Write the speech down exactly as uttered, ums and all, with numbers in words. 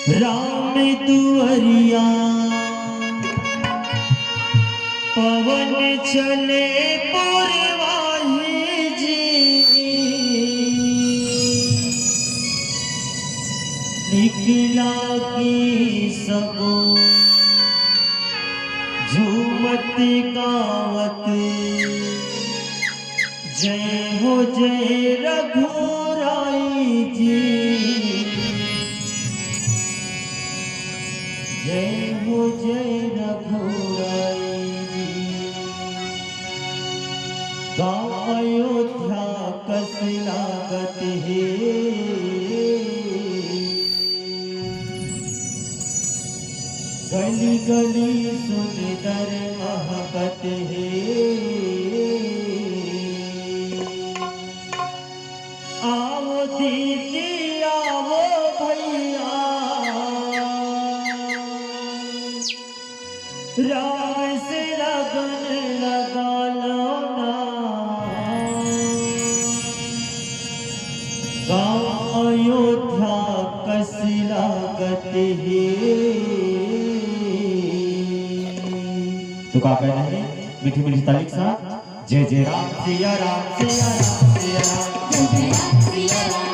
राम दुअरिया पवन चले पुरवाही जी, निकला की सबो झूमत गावत। जय हो जय रघुराई जी, जय हो जय रघुराई जी। गाँव अयोध्या कस लागत हे, गली गली सुंदर महकत हे। आओ दीदी आओ भैया, राम से लगन लगा लो ना। गाँव अयोध्या कस लागत हे। तो का कहना है मीठी मीठी ताली के साथ, जय जय राम सिया राम सिया राम सिया राम।